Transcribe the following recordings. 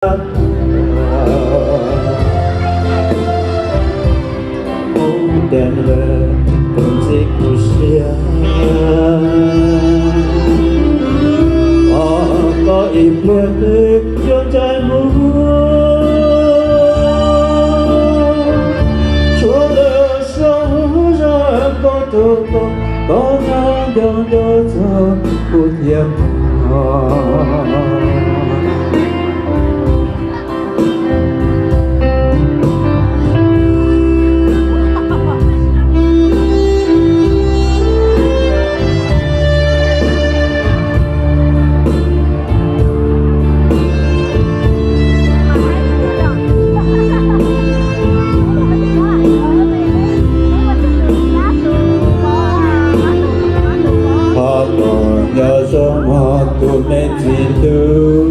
Mus ntees lawm tus ntxim kuv siab, os, koj ib pliag twg yuav ncaim mus, tshuav lwm zaus zaj nkauj rau koj, koj nyob nco nco txog kuv thiab os. Thov kom nco zoo mog tus me txiv ntxawm,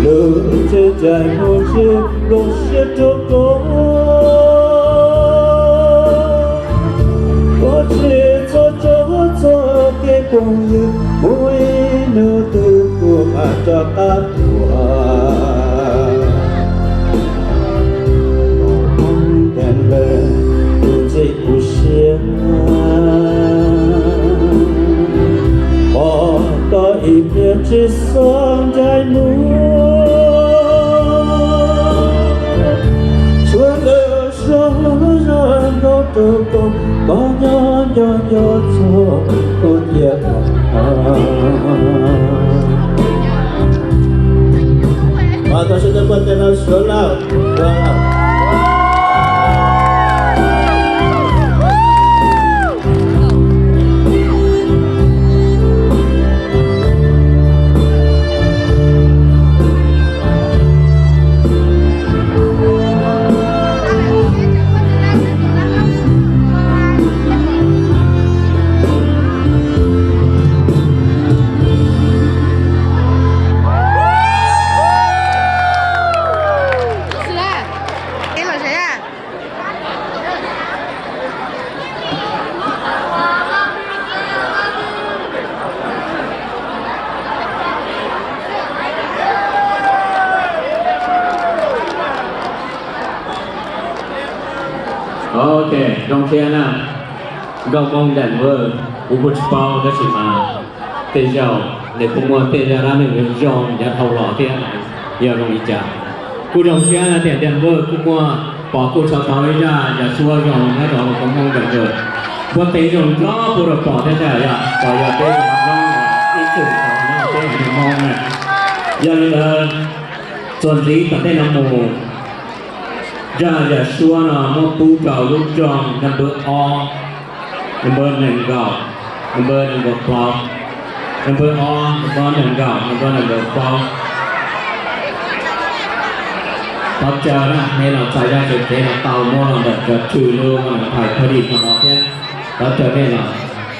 lub tsev ncaim mus tsis zoo siab rau koj, koj tsis txhob tso txoj kev phooj ywg, mus ib hnub twg kuv mam rov qab tuaj. Mus ntees lawm tus ntxim kuv siab, os, koj ib pliag tsis txhob ncaim mus, tshuav lwm zaus zaj nkauj rau koj, koj nyob nco nco txog kuv thiab os. Tau sawv daws npaj tes los suav lawm. Ok, zoo siab na. Nkauj Hmoob Ntees Vwj, kuv kuj tsis paub tab sis mas tej zaum nws kuj muaj tej zaj dab neeg zoo yav dhau los thiab, yog zoo li cas. Kuj zoo siab tias Ntees Vwj kuj muaj pom kuj tso tau ib zaj yam suab zoo nyob rau nkauj Hmoob Ntees Vwj. Puab tes zoo nrov puab rau pom thiab yom, pom yog peb cov Hmoob ib txwm tau nyob peb haiv neeg Hmoob na. Yog li ntawd, txuas ntxiv tom ntej no mus, zaj yam suab no muab pub rau lub rooj number ob, number nees nkaum, number nees nkaum plaub, number ob, number nees nkaum, number nees nkaum plaub. Thov caw na, nej los txais zaj tseem cev los tau, muab los ntawm cov thwj lub ntawm thais phooj ywg no thiab. Thov caw nej los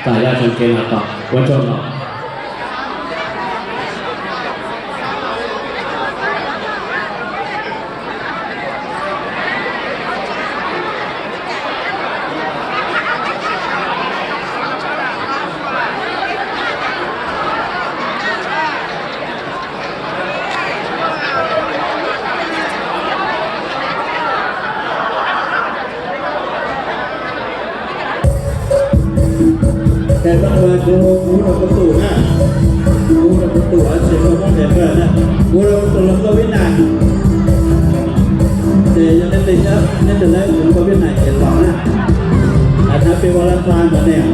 txais zaj tseem cev los tau, ua tsaug los. Ces pab ua kuv hu rau kuv tus na, kuv hu rau kuv tus tsis tau muab ntes pawg na, kuv hu rau kuv tus hluas nkauj Vib Nais. Ces yog nej tig xyab neb tus lawv hluas nkauj Vib Nais ces los na, hais thaum peb ua lab fab ntawd nej.